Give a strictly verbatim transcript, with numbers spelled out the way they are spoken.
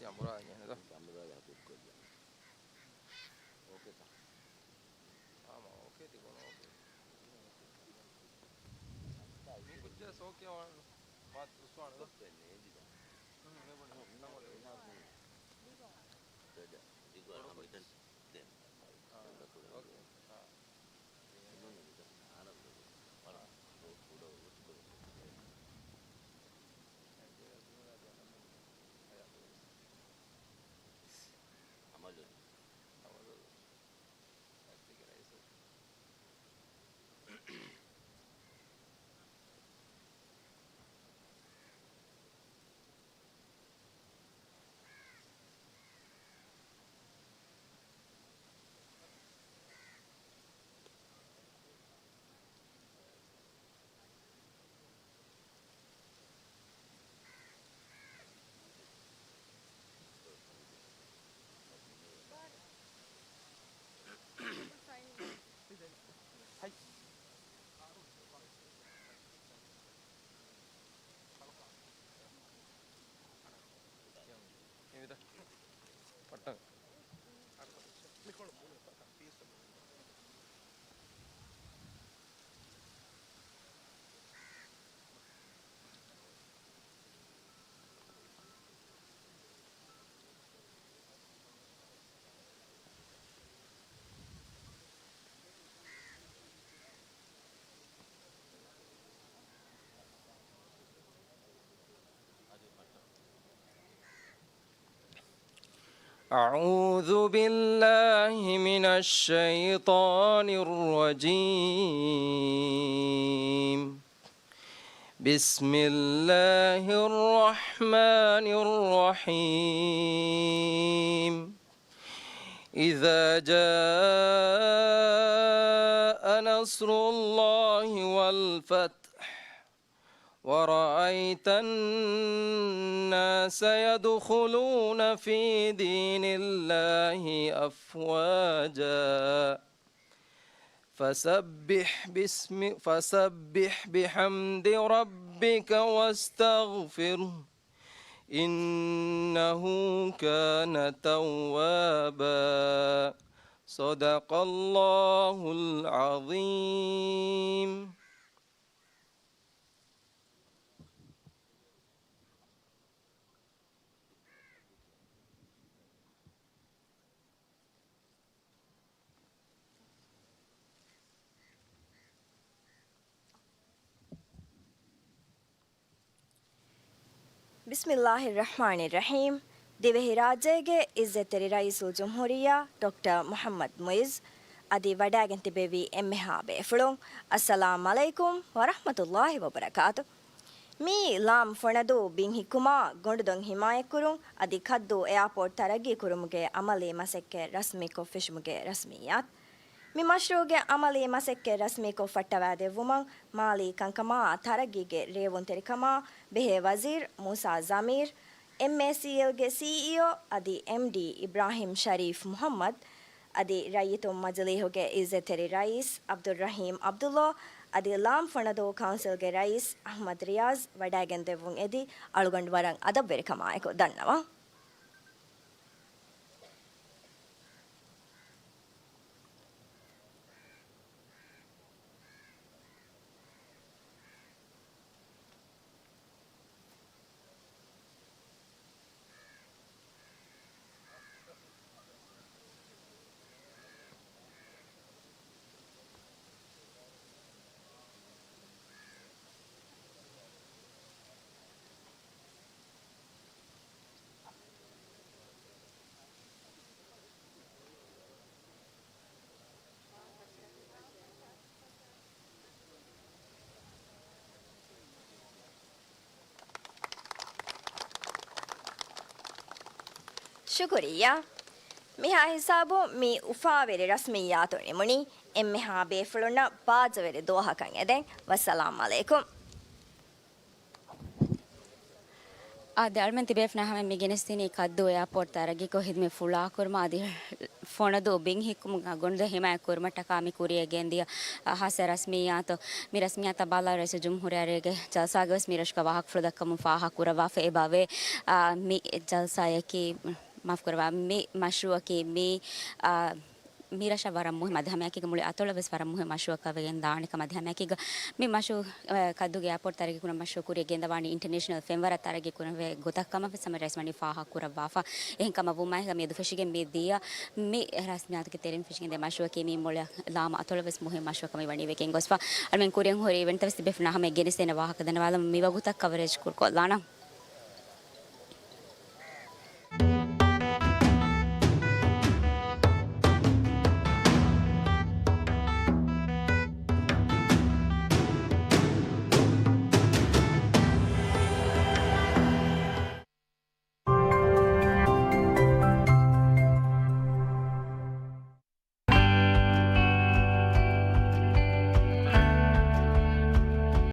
އަނބުރާ އިނގޭ ނެތަ؟ އަނބުރާ ހަކު ކޮށްލާ. އޯކޭތަ؟ އާ، މަ އޯކޭ ތި ގޮނަ އޯކޭ. މީ ކުއްޖާ ސޯކޭ ވާނު. މާ އުސްވާނު. ކޮށްޕެން ނޭނގިދާ. ހުން، ނޭބަން. ހުން، ނޭނގިދާ. ދެން އަނބިކަން ދެން. އާ، އޯކޭ. އާ. އެވެތަ؟ ޕައްޓަން. أعوذ بالله من الشيطان الرجيم. بسم الله الرحمن الرحيم. إذا جاء نصر الله والفتح ورأيت الناس يدخلون في دين الله أفواجا فسبح باسم، فسبح بحمد ربك واستغفره، إنه كان توابا. صدق الله العظيم. ބިސްމިއްލާހިއްރަޙްމާނިއްރަޙީމް. ދިވެހިރާއްޖޭގެ އިއްޒަތްތެރި ރައީސުލްޖުމްހޫރިއްޔާ ޑޮކްޓަރ މުޙައްމަދު މުޢިއްޒު އަދި ވަޑައިގެން ތިބެވި އެންމެހާ ބޭފުޅުން، އައްސަލާމް ޢަލައިކުމް ވަރަޙްމަތުﷲި ވަބަރަކާތު. މިއީ ލާމް ފޮނަދޫ ބިން ހިއްކުމާ، ގޮނޑުދޮށް ހިމާޔަތްކުރުން އަދި ކައްދޫ އެއާޕޯޓް ތަރައްގީކުރުމުގެ އަމަލީ މަސައްކަތް ރަސްމީކޮށް ފެށުމުގެ ރަސްމިއްޔާތު. މި މަޝްރޫޢުގެ އަމަލީ މަސައްކަތް ރަސްމީކޮށް ފައްޓަވާދެއްވުމަށް، މާލީ ކަންކަމާ ތަރައްގީގެ ރޭވުންތެރިކަމާ ބެހޭ ވަޒީރު މޫސާ ޒަމީރު، އެމްއޭސީއެލްގެ ސީއީއޯ އަދި އެމްޑީ އިބްރާހިމް ޝަރީފް މުޙައްމަދު، އަދި ރައްޔިތުން މަޖިލީހުގެ އިއްޒަތްތެރި ރައީސް ޢަބްދުއްރަޙީމް ޢަބްދުﷲ، އަދި ލާމް ފޮނަދޫ ކައުންސިލްގެ ރައީސް އަޙްމަދު ރިޔާޒް ވަޑައިގެންދެއްވުން އެދި، އަޅުގަނޑު ވަރަށް އަދަބުވެރިކަމާއެކު ދަންނަވަން. ޝުކުރިއްޔާ. މިހާ ހިސާބުން މި އުފާވެރި ރަސްމިއްޔާތު ނިމުނީ. އެންމެހާ ބޭފުޅުންނަށް ބާއްޖަވެރި ދުވަހަކަށް އެދެން. ވައްސަލާމް ޢަލައިކުމް. އާދެ، އަޅުމެން ތިބޭފުޅުންނާ ހަމަ މި ގެނެސްދިނީ ކައްދޫ އެއާޕޯޓް ތަރައްގީކޮށް ހިދުމަތް ފުޅާކުރުމަށް އަދި ފޮނަދޫ ބިން ހިއްކުމުގަ ގޮނޑުދޮށް ހިމާޔަތް ކުރުމަށްޓަކާ މި ކުރިޔަށް ގެންދިޔަ ހާއްސަ ރަސްމިއްޔާތު. މި ރަސްމިއްޔާތަށް ބާއްލާ ރައީސުލްޖުމްހޫރިއްޔާގެ ޖަލްސާގަވެސް މި ރަށުގަ ވާހަކަފުޅު ދައްކަމުން ފާހަގަކުރައްވާފަ އެބަވޭ. އާ، މި ޖަލްސާއަކީ، މާފުކުރައްވާ، މި މަޝްރޫއަކީ މި، އާ، މި ރަށަށް ވަރަށް މުހިއްމު އަދި ހަމައެކީގަ މުޅި އަތޮޅަށް ވެސް ވަރަށް މުހިއްމު މަޝްރޫއަކަށް ވެގެން ދާނެ ކަމަށް އަދި ހަމައެކީގަ މި މަޝްރޫ، އަ، ކައްދޫގެ އެއާޕޯޓް ތަރައްގީ ކުރުމަށް މަޝްރޫއު ކުރިޔަށް ގެންދަވާނީ އިންޓަރނޭޝަނަލް ފެންވަރަށް ތަރައްގީ ކުރަން ވޭ ގޮތަށް ކަމަށް ވެސް ހަމަ ރައީސް ވަނީ ފާހަގަ ކުރައްވާފަ. އެހެން ކަމަށް ވުމާއެކީގަ މިއަދު ފެށިގެން މި ދިޔަ މި ރަސްމިއްޔާތުގެ ތެރެއިން ފެށިގެން ދިޔަ މަޝްރޫއަކީ މި މުޅި ލާމަ އަތޮޅަށް ވެސް މުހިއްމު މަޝްރޫއަކަށް މި ވަނީ ވެގެން ގޮސްފަ. އަޅުމެން ކުރިޔަށް ހުރި އިވެންޓްތައް ވެސް ތިބޭފުޅުންނާ ހަމަ ގެނެސްދޭނެ ވާހަކަ ދަންނަވާލަމުން މި ވަގުތަށް ކަވަރޭޖް ކުރުކޮށްލާނަން.